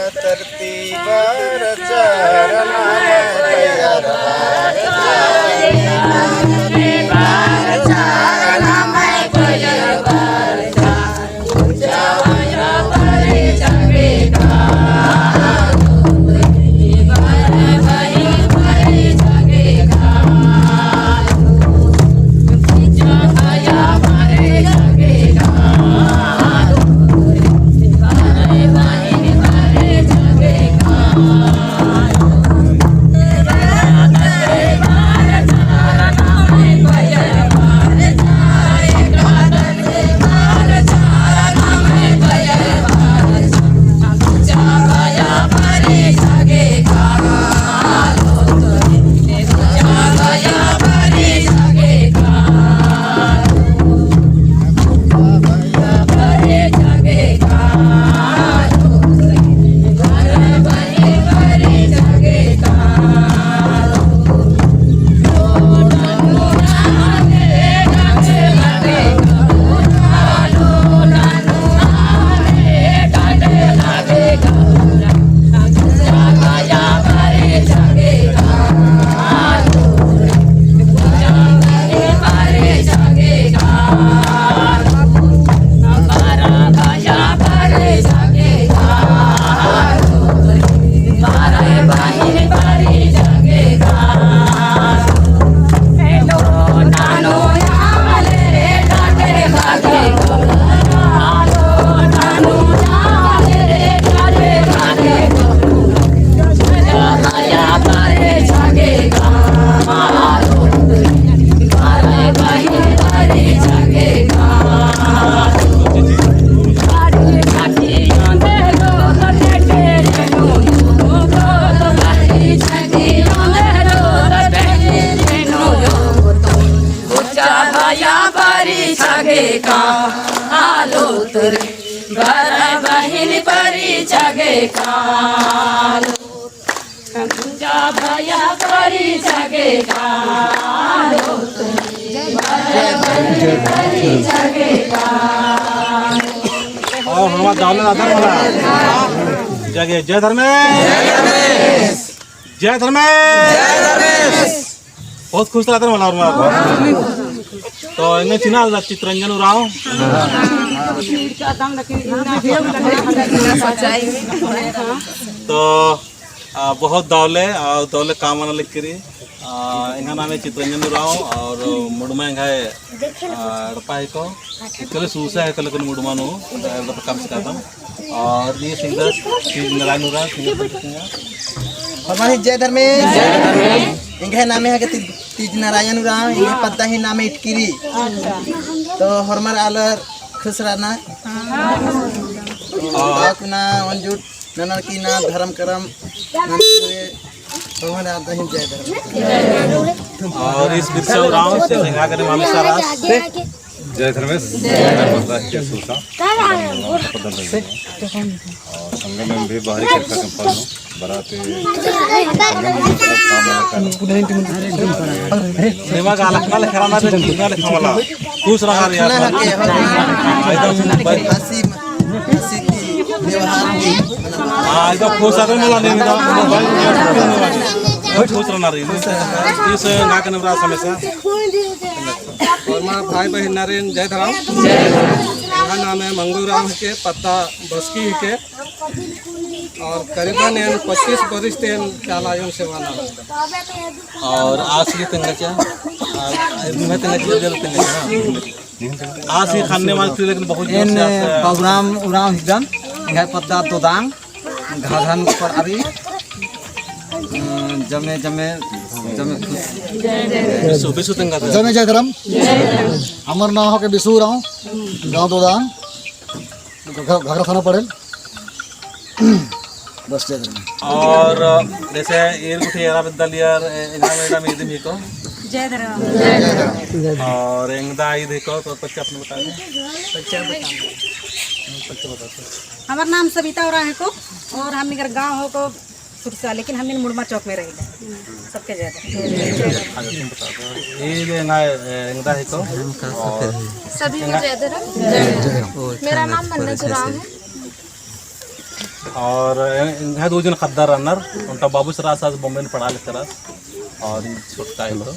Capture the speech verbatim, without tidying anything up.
धरती पर चरण में पैर बार, धरती पर चरण में पैर बार। और हमार दौलत आदर वाला। जय, जय धर्मेस। जय धर्मेस। बहुत खुश रहते हैं, मतलब, हमारे। तो इन्हें चिन्हा ला चितरंजन उराँव। तो, आ, बहुत दौले, आ, दौले काम आना लिख करी। आ, एंग्है नामे चितरंजन उराँव और मुड़मा एंग्है, आ, एड़पा हेको। इकले सूसा हेको लेकिन मुड़मा नू, एड़पा कम से कम। और ये सिंगर तीज नारायण उराँव, सिंगर पंडित सिंह। होरमर ही जय धर्मेस। जय धर्मेस। एंग्है नामे हेके ती-, तीज नारायण उराँव, एंग्है पद्दा ही नामे इटकिरी। तो होरमर आलर खुश रहना। और अपना ओन जुट ननर की ना धर्म करम ननर की रे, भगवान आप दहिन जय धर्म। और इस बिरसा उराँव से सिंगा करे मामी सारा। जय धर्मेस, जय धर्मेस, जय सूसा। और संगम में भी बाहरी खर्चा संपन्न हो, बराते संगम में मतलब काम वाला कर। निमा का अलग वाला खराना से कितना लिखा वाला। खुश रहा रे यार। एकदम हंसी, हंसी की व्यवहार की। हाँ, एकदम खुश आदमी वाला नहीं मिला। बहुत खुश रहना रही। इस गाँव के नवरास हमेशा। और माँ भाई बहिन नारिन जय धर्म। एंग्है नामे मंगू उराँव हेके, पद्दा बस्की हेके। और करीबन एन पच्चीस बरिस ती एन चाला आयोन सेवा नना। और आस ही तेंगा चा, आ, एदनुम तेंगा चा, जल तेंगा चा, हाँ। आस ही खाने वाली थी, लेकिन बहुत जोर से आस है। एन बाबूराम उराँव हिकदन, एंग्है पद्दा दोदांग, घाघन पर अरी, अ, जमे, जमे, जमे खुश। बिसु, बिसु तेंगा चा। जमे जय धर्म। हमर नाम हेके बिसु उराँव, गाँव दोदांग। घ-, घाघरा थाना पड़ेल। बस जय धर्म। और जैसे ईर गुट्ठी एरा बेद्दालियर, ए-, एंगा मैडम ईद हिको। जय धर्म। जय धर्म। और एंगदा ईद हिको, तो बच्चा अपने बता दें। बच्चा बता दें। बच्चा बता दें। हमार नाम सबिता उराँव हेको और हमनी कर गाँव हेको सुरसा, लेकिन हमनी मुड़मा चौक में रहिला। सबके जय धर्म। ईद एंगा, ए, एंगदा हेको। और सभी को जय धर्म। मेरा नाम मन्नत उराँव है। और एंग्है दू जन ख़द्दर रअनर, ओन्टा बाबू सरा आस बॉम्बे नू पढ़आ लक्करस, और ई छोटका है तो।